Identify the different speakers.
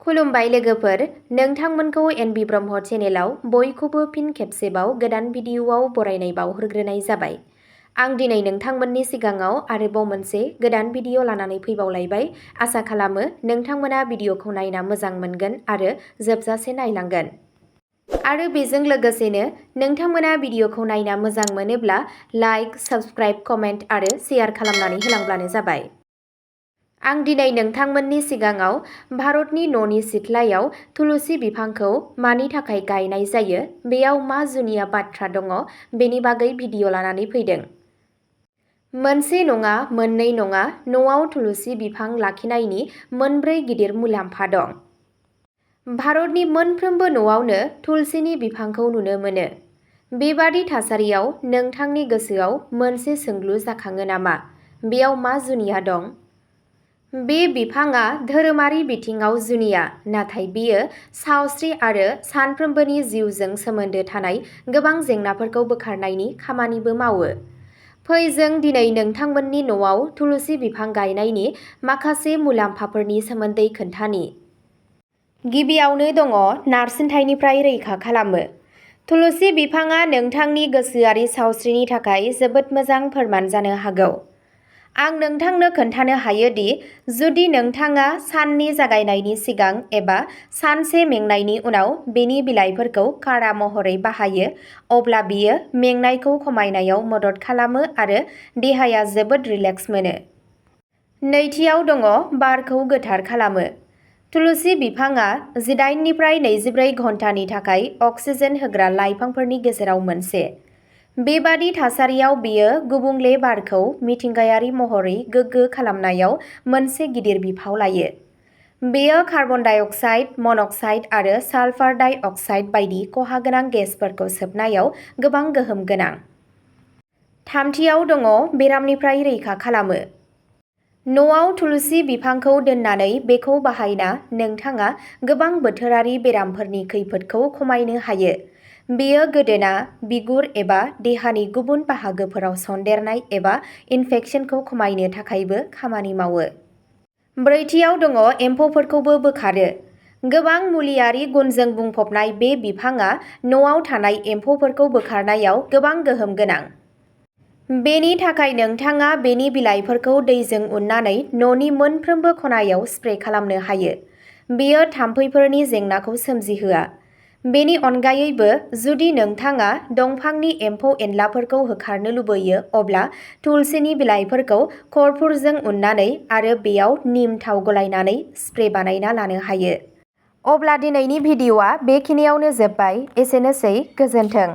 Speaker 1: खुलुमबाय लोगोफोर, नोंथांमोनखौ एनबि ब्रह्म चेनेलाव बयखौबो फिन खेबसेबाव गोदान भिडिअआव बरायनाय बावहरग्रोनाय जाबाय। आं दिनै नोंथांमोननि सिगाङाव आरोबाव मोनसे गोदान भिडिअ लानानै फैबावलायबाय। आसा खालामो नोंथांमोना भिडिअखौ नायना मोजां मोनगोन आरो जोबजासे नायलांगोन। आरो बेजों लोगोसेनो नोंथांमोना भिडिअखौ नायना मोजां मोनोब्ला लाइक, साबस्क्राइब, कमेन्ट आरो शेयार खालामनानै होलांब्लानो जाबाय। आं दिनै नोंथांमोननि सिगाङाव भारतनि न'नि सिथ्लायाव थुलुसि बिफांखौ मानि थाखाय गायनाय जायो, बेयाव मा जुनिया बाथ्रा दङ, बेनि बागै भिडिअ लानानै फैदों। मोनसे नङा, मोननै नङा, न'आव थुलुसि बिफां लाखिनायनि मोनब्रै गिदिर मुलाम्फा दं। भारतनि मोनफ्रोमबो न'आवनो थुलसिनि बिफांखौ नुनो मोनो। बेबादि थासारियाव नोंथांनि गोसोआव मोनसे सोंलु जाखाङो नामा? बेयाव मा जुनिया दं? बे बिफाङा धोरोमारि बिथिङाव जुनिया, नाथाय बेयो सावस्रि आरो सानफ्रोमबोनि जिउजों सोमोन्दो थानाय गोबां जेंनाफोरखौ बोखारनायनि खामानिबो मावो। फै जों दिनै नोंथांमोननि न'आव थुलुसि बिफां गायनायनि माखासे मुलाम्फाफोरनि सोमोन्दै खोन्थानि। गिबियावनो दङ नारसिनथायनिफ्राय रैखा खालामो। थुलुसि बिफाङा नोंथांनि गोसोआरि सावस्रिनि थाखाय जोबोद मोजां फोरमान जानो हागौ। आं नोंथांनो खोन्थानो हायो दि जुदि नोंथाङा साननि जागायनायनि सिगां एबा सानसे मेंनायनि उनाव बेनि बिलाइफोरखौ काढ़ा महरै बाहायो, अब्ला बेयो मेंनायखौ खमायनायाव मदद खालामो आरो देहाया जोबोद रिलेक्स मोनो। नैथियाव दङ बारखौ गोथार खालामो। थुलुसि बिफाङा 18 निफ्राय 24 घन्टानि थाखाय अक्सिजेन होग्रा लाइफांफोरनि गेजेराव मोनसे। बेबादि थासारियाव बेयो गुबुंले बारखौ मिथिंगायारि महरै गोग्गो खालामनायाव मोनसे गिदिर बिफाव लायो। बेयो कार्बन डाइ अक्साइड, मन'क्साइड आरो सालफार डाइ अक्साइड बायदि खहागोनां गेसफोरखौ सोबनायाव गोबां गोहोम गोनां। थामथियाव दङ बेरामनिफ्राय रैखा खालामो। न'आव थुलुसि बिफांखौ दोननानै बेखौ बाहायना नोंथाङा गोबां बोथोरारि बेरामफोरनि खैफोदखौ खमायनो हायो। बेयो गोदोना, बिगुर एबा देहानि गुबुन बाहागोफोराव सन्देरनाय एबा इनफेकसनखौ खमायनो थाखायबो खामानि मावो। ब्रैथियाव दङ एम्फौफोरखौबो बोखारो। गोबां मुलियारि गुनजों बुंफबनाय बे बिफाङा न'आव थानाय एम्फौफोरखौ बोखारनायाव गोबां गोहोम गोनां। बेनि थाखाय नोंथाङा बेनि बिलाइफोरखौ दैजों उननानै न'नि मोनफ्रोमबो खनायाव स्प्रे खालामनो हायो। बेयो थाम्फैफोरनि जेंनाखौ सोमजिहोआ। बेनि अनगायैबो, जुदि नोंथाङा दंफांनि एम्फौ-एनलाफोरखौ होखारनो लुबैयो, अब्ला थुलसिनि बिलाइफोरखौ खरफुरजों उननानै आरो बेयाव निम थाव गलायनानै स्प्रे बानायना लानो हायो। अब्ला दिनैनि भिडिअआ बेखिनियावनो जोबबाय। एसेनोसै, गोजोन्थों।